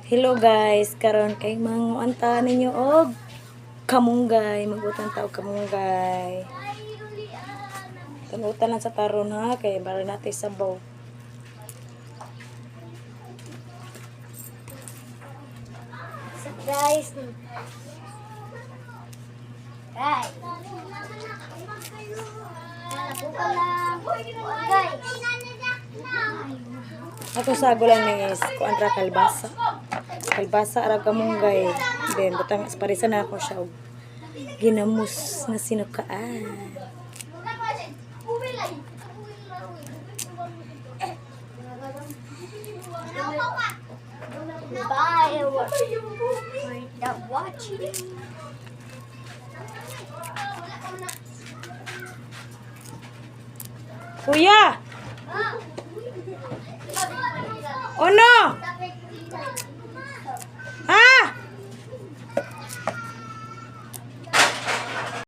Hello guys, karon kay manguanta ninyo og kamunggay, magutan ta og kamunggay. Tanutan lang sa taron ha, kay para natin sabaw. What's up, guys? Guys. Buka lang. Guys. Ako sa lang ni is kuan ra kalbasa. Kalbasa ra kamunggay. Then butang parisa na ako siya og ginamos nga sinukaan. Bye. For the watching. Kuya! Ono!